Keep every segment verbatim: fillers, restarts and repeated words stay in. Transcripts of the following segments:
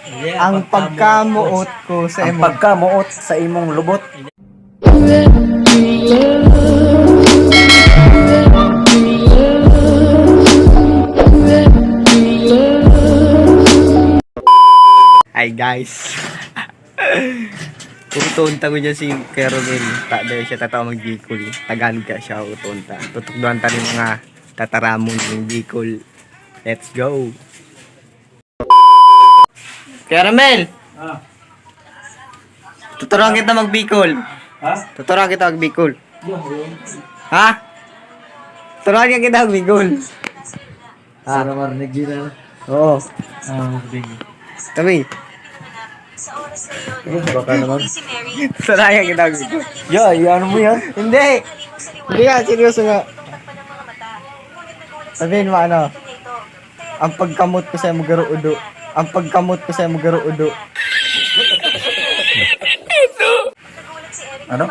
Ang pagkamoot ko sa Ang imo. pagkamoot sa imong lubot. Hi, guys. Utoon ta ko dyan si Kuya Romel. Tadaw siya tataw mag-Bicol. Tagalog ka siya, utoon ta. Tutukdoan ta rin mga tataramon ng Bicol. Let's go! Kuya Romel! Ah. Tuturuan kita mag-Bicol. Ha? Tuturuan kita mag-Bicol. Yo, yo. Ha? Tuturuan kita mag-Bicol. Ah. Para marinig yun, ano? Oo. Ah, marinig. Kami. Eh, baka naman. Tuturuan kita mag-Bicol. Yo, ano mo yan? Hindi. Hindi nga, seryoso nga. Sabihin mo, ano? Ang pagkamot ko sa imo, garo udo. Ang pagkamot ko sa imo, garo udo. Ano?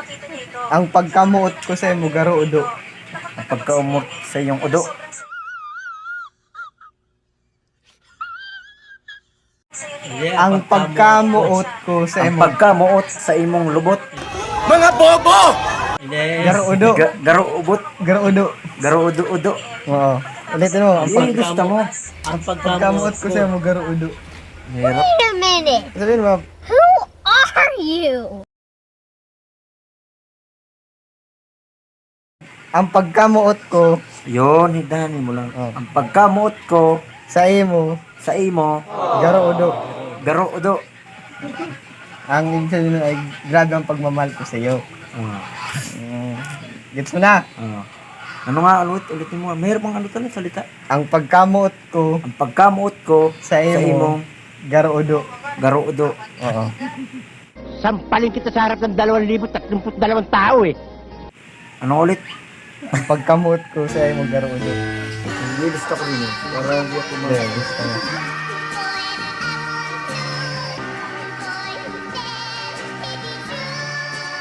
Ang pagkamoot ko sa imo, garo udo. Ang pagkaumot sa iyong udo. Ang pagkamoot ko sa Ang imo. pagkamoot sa imong lubot. Mga bobo! Yes. Garo udo. Ga- garo ubot. Garo udo. Garo udo-udo. Oo. Ulitin mo. Ang Ang pag- gusto mo. Ang pagkamoot ko sa imo, garo udo. Hirap. Wait a minute. Sabihin mo. Who are you? Ang pagkamoot ko Yun, higdahan mo lang. Oh. Ang pagkamoot ko sa imo, sa imo, garo udo. Garo udo. Ang ibig sabihin nun ay, grabe ang pagmamahal ko sa iyo. Ah. Mm. Gets mo na? Ah. Ano nga, ulit, ulitin mo. Mahirap ang ano talaga, salita. Ang pagkamoot ko Ang pagkamoot ko sa sa imo, imong garo udo. Garo udo. Oo. Sampalin kita sa harap ng dalawang libo tatlumpu't dalawang tao eh. Ano ulit? Ang pagkamoot ko sa imo, garo udo. Nilista ko rin eh. Para hindi ako ma- Hindi, gusto ko.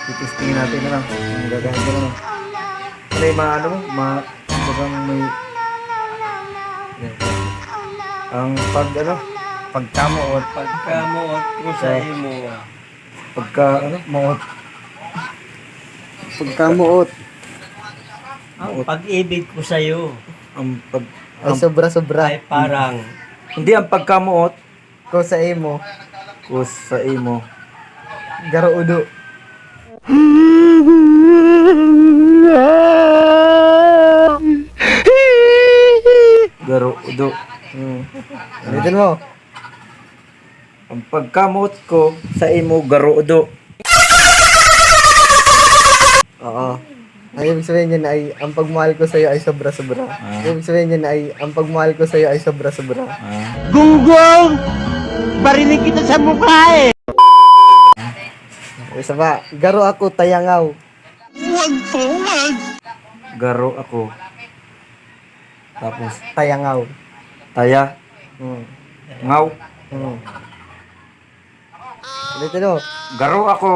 Titistingin natin na lang. Ang gagawin ko na lang. Ano yung mga ano mo? Mga, kumbagang may, yan. Ang pag ano? Pagkamoot. Pagkamoot ko sa Sa imo. Pagka ano? Moot. Pagkamoot. Ang Moot. pag-ibig ko sa'yo. Ang pag- Ay, ang sobra-sobra. Ay, parang Hindi, ang pagkamoot. Ko sa imo. Ko sa imo. Garo udo. Garo udo. Hmm. Ulitin mo. Ang pagkamoot ko sa imo, garo udo. Oo. Ang ibig sabihin niyan ay, ang pagmahal ko sa'yo ay sobra-sobra. Ah. Ibig sabihin niyan ay, ang pagmahal ko sa'yo ay sobra-sobra. Ah. Gunggong! Barinig kita sa mukha eh! Isa pa, garo ako, tayangaw. Wag po, wag! Garo ako. Tapos? Tayangaw. Taya? Hmm. Ngaw? Hmm. Ulitin mo. Garo ako.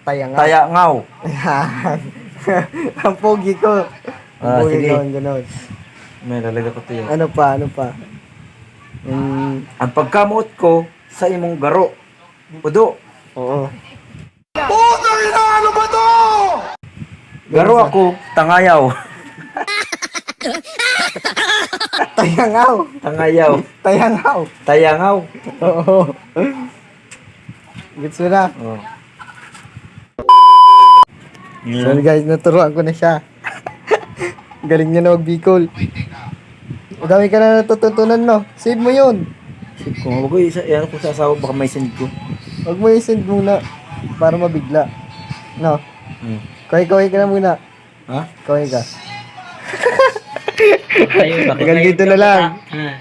Tayangaw. Tayangaw. Ang pogi ko. Ang Ah, pogi sige. ko, ganun. May lalaga ko to yun. Ano pa, ano pa? Mm. Ang pagkamoot ko sa imong garo. Udo. Oo. Putang ina, ano ba to? Garo ako, tangayaw. Tayangaw. Tangayaw. Tayangaw. Tayangaw. Oo. Gets mo na? Oh. So, guys, naturuan ko na siya. Galing niya na mag-Bicol. Madami ka na natututunan, no? Save mo yun. Save ko. Huwag ko isa, yan ko sa asawa, baka may send ko. Huwag mo i-send muna para mabigla. No? Hmm. Kaway-kaway ka na muna. Ha? Kaway ka. Ayun, Hanggang dito na lang. Ah.